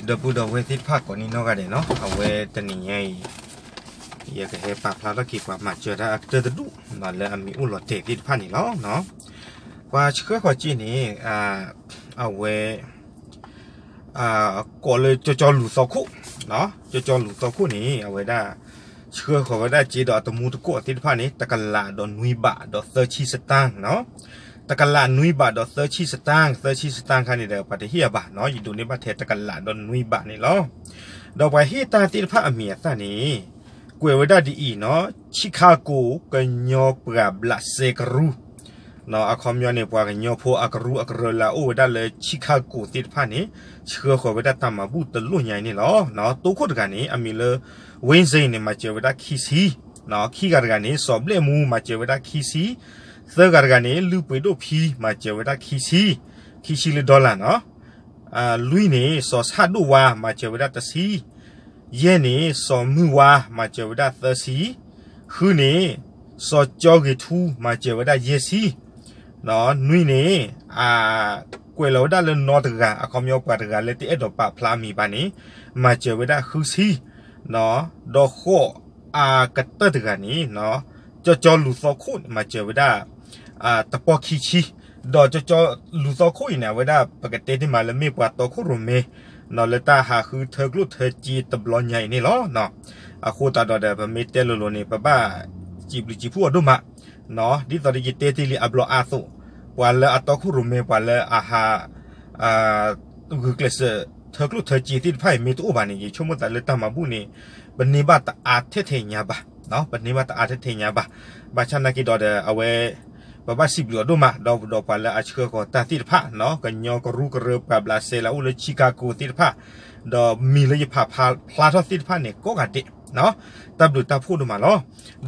ဒီပုၢ်ဒီဝဲၢ်သ့ၣ်တဖၣ်ကိးဒ်နီၢ်ဂၤဒဲးနီၤ, အဝဲတနံၤညါအံၤ ယကဟဲပာ်ဖျါထီၣ်က့ၤပှၤမၤစၢၤတၢ်အကတၢၢ်တဒူၣ်နီၤ လၢအမံၤအိၣ်လီၤတဲာ်သ့ၣ်တဖၣ်န့ၣ်လီၤ. ပှၤဆှၢဃီၤက့ၤန့ၣ် အဝဲ ကိးလၢကၠီကၠီလူၤသီခိၣ်, ကၠီကၠီလူၤသီခိၣ်န့ၣ် အဝဲဒၣ် ဆှၢဃီၤဝဲဒၣ်က့ၤဒီးအတမူတကိးသ့ၣ်တဖၣ်န့ၣ် တကလးဒီးနွံဘးဒီးသၢဆံစတၣ်နီၤ, တကလးနွံဘးဒီးသၢဆံစတၣ်, သၢဆံစတၣ်ခါန့ၣ်ဒီး ပှၤတဟ့ၣ်အဘၣ်နီၤ, ယဒိးန့ၢ်ဘၣ်ထဲတကလးဒီးနွံဘးန့ၣ်လီၤ. ဒီးပှၤဟ့ၣ်တၢ်သ့ၣ်တဖၣ်အမံၤအသၣ်န့ၣ် ကွဲးဝဲဒၣ်ဒ်အံၤနီၤ, Chicago ကညီပှၤဘျးစဲကရူၢ် အခီပညီန့ၣ် ပှၤကညီဖိအကရူၢ်အကရၢလၢအအိၣ်ဝဲဒၣ်လၢ Chicago သ့ၣ်တဖၣ်န့ၣ် ဆှၢဃီၤဝဲဒၣ်တၢ်မၤဘူၣ်တလိၣ်ညါအံၤန့ၣ်လီၤ. တိခိၣ်တဂၤန့ၣ် အမံၤလၢ Wednesday န့ၣ် မၤစၢၤဝဲဒၣ်ခံဆံ, ခံဂၤတဂၤန့ၣ် စီၤဘျဲၣ်မူ မၤစၢၤဝဲဒၣ်ခံဆံ, သၢဂၤတဂၤန့ၣ် လုၢ်ပှ့ၤဒိၣ်ဖံ မၤစၢၤဝဲဒၣ်ခံဆံ, ခံဆံလၢ dollar နီၤ, လွံၢ်န့ၣ် စီၤဆၣ်ဒိၣ်ဝါ မၤစၢၤဝဲဒၣ်တဆံ, ယဲၢ်န့ၣ် စီၤမုၢ်ဝါ မၤစၢၤဝဲဒၣ်သၢဆံ, ဃုန့ၣ် စီၤကၠီဂ့ၤထူ မၤစၢၤဝဲဒၣ်ယဲၢ်ဆံ, နွံန့ၣ် ကွဲးလီၤဝဲဒၣ်လၢနီတဂၤ အခီပညီပှၤတဂၤလၢတအဲၣ်ဒိးပာ်ဖျါအမံၤဘၣ်န့ၣ် မၤစၢၤဝဲဒၣ်ဃုဆံ, ဒီးဃိးအကတၢၢ်တဂၤန့ၣ် ကၠီကၠီလူၤသီခိၣ်န့ၣ် မၤစၢၤဝဲဒၣ် တပီၢ်ခံဆံ, ဒီးကၠီကၠီလူၤသီခိၣ်အံၤန့ၣ် အဝဲဒၣ်ပကတဲတ့ၢ်မးလၢမ့ၢ်ပှၤတီခိၣ်ရိၣ်မဲ လၢတၢ်ဟးဃုထၢကျိၣ်ထၢစ့တဘျီညါအံၤန့ၣ်လီၤ. အဃိသတးဒီးဒီး ပမ့ၢ်တဲလိၤလိၤန့ၣ် ပဘၣ်စံးဘျုးစံးဖှိၣ်အီၤဒိၣ်မး, ဒ်သိးဒီးယတဲတ့ၢ်လံအဘျီအါသိး ပှၤလၢအတီခိၣ်ရိၣ်မဲ ပှၤလၢအဟး ဂုာ်ကျဲးစၢးထၢကျိၣ်ထၢစ့သ့ၣ်တဖၣ်အံၤ မ့ၢ်တအိၣ်ဘၣ်န့ၣ် ယဆိကမိၣ်သးလၢတၢ်မၤဘူၣ်န့ၣ် ပန့ၢ်ဘၣ်တအါထဲထဲညါဘၣ်, ပန့ၢ်ဘၣ်တအါထဲထဲညါဘၣ်. ဘၣ်ဆၣ်နာ်က့ဒီးဒီး အဝဲ ပဘၣ်စံးဘျုးအီၤဒိၣ်မး ဒီးဒီးပှၤလၢအဆှၢဃီၤတၢ်သ့ၣ်တဖၣ် ကညီကရူၢ်ကရၢပှၤဘျးစဲလၢအအိၣ်လၢ Chicago သ့ၣ်တဖၣ်, ဒီးမံၤလၢယပာ်ဖျါထီၣ်သ့ၣ်တဖၣ်န့ၣ် ကိးဂၤဒဲး တၢ်ဘျုးတၢ်ဖှိၣ်ဒိၣ်မးလီၤ.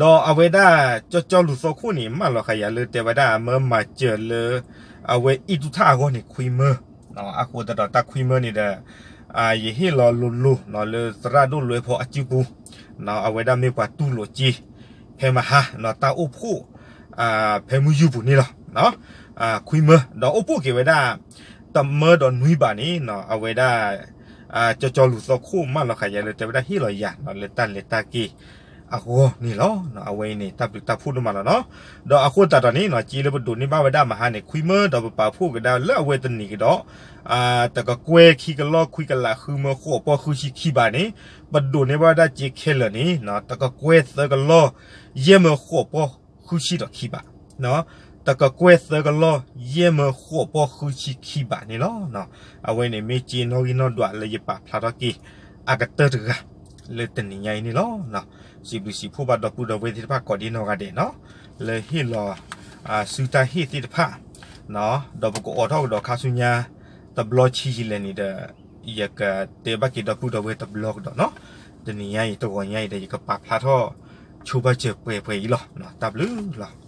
ဒီးအဝဲဒၣ် ကၠီကၠီလူၤသီခိၣ်န့ၣ် မၢလီၤဃာ်ယၤလၢတဲဝဲဒၣ် မၢမၤစၢၤလၢ အဝဲအံၣ်တူၢ်ထၣ်အဂီၢ်န့ၣ် ခွံမၢ, အဃိသတးဒီးတၢ်ခွံမၢန့ၣ်ဒီး ယဟ့ၣ်လီၤလိၤလိၤလၢသရၣ်ဒိၣ်လွဲဖီအစုပူၤ, အဝဲဒၣ်မ့ၢ်ပှၤတူၢ်လိာ်စ့ ဖဲမဟါ တၢ်အိၣ်ဖှိၣ် ဖဲမုၢ်ယူၢ်ပူၤန့ၣ်လီၤ. ခွံမၢ ဒီးအိၣ်ဖှိၣ်က့ၤဝဲဒၣ် တမၢဒီးနွံဘးန့ၣ် အဝဲဒၣ် ကၠီကၠီလူၤသီခိၣ်မၢလီၤဃာ်ယၤလၢတဲဝဲဒၣ်ဟ့ၣ်လီၤယၤ လၢတၢ်လဲၤတၢ်က့ၤအဂီၢ်န့ၣ်လီၤ. အဝဲအံၤန့ၣ် တၢ်ဘျုးတၢ်ဖှိၣ်ဒိၣ်မးလီၤနီၤ. ဒီးအဃိသတးဒီးန့ၣ် စ့လၢပဒိးန့ၢ်ဘၣ်ဝဲဒၣ်မဟါန့ၣ် ခွံမၢ ဒီးပပာ်ဖှိၣ်ကဒါလၢအဝဲတနံၤကဒီး တကကွဲၢ်ခံကလီၢ်ခွံကလးဃုမၢဃိးပီၢ်ဃုဆံခံဘးန့ၣ် ပဒိးန့ၢ်ဘၣ်ဝဲဒၣ်စ့ခဲလၢာ်န့ၣ် တကကွဲၢ်သၢကလီၢ်ယဲၢ်မၢဃိးပီၢ်ဃုဆံဒီးခံဘး, တကကွဲၢ်သၢကလီၢ်ယဲၢ်မၢဃိးပီၢ်ဃုဆံခံဘးန့ၣ်လီၤ. အဝဲန့ၣ်မ့ၢ်စ့နီၣ်ဂံၢ်နီၣ်ဒွးလၢယပာ်ဖျါထီၣ်က့ၤ အကတၢၢ်တဂၤ လၢတနံၤညါအံၤန့ၣ်လီၤ. စံးဘျုးစံးဖှိၣ်ဘၣ်ဒီပုၢ်ဒီဝဲၢ်သ့ၣ်တဖၣ်ကိးဒ်နီၢ်ဂၤဒဲးနီၤ လၢဟ့ၣ်လီၤ စုတၢ်ဟ့ၣ်သ့ၣ်တဖၣ် ဒီးပကအိးထီၣ်ကဒီးခါဆူညါ တဘျီဆံးယံာ်လဲၣ်န့ၣ်ဒီး ယကတဲဘၣ်က့ၤဒီပုၢ်ဒီဝဲၢ်တဘျီကဒီးနီၤ. တနံၤညါအံၤတဂီၤညါအံၤဒီး ယကပာ်ဖျါထီၣ် ဆိဘၣ်စၢၤပှဲၤပှဲၤအံၤလီၤ. တၢ်ဘျုးလီၤ.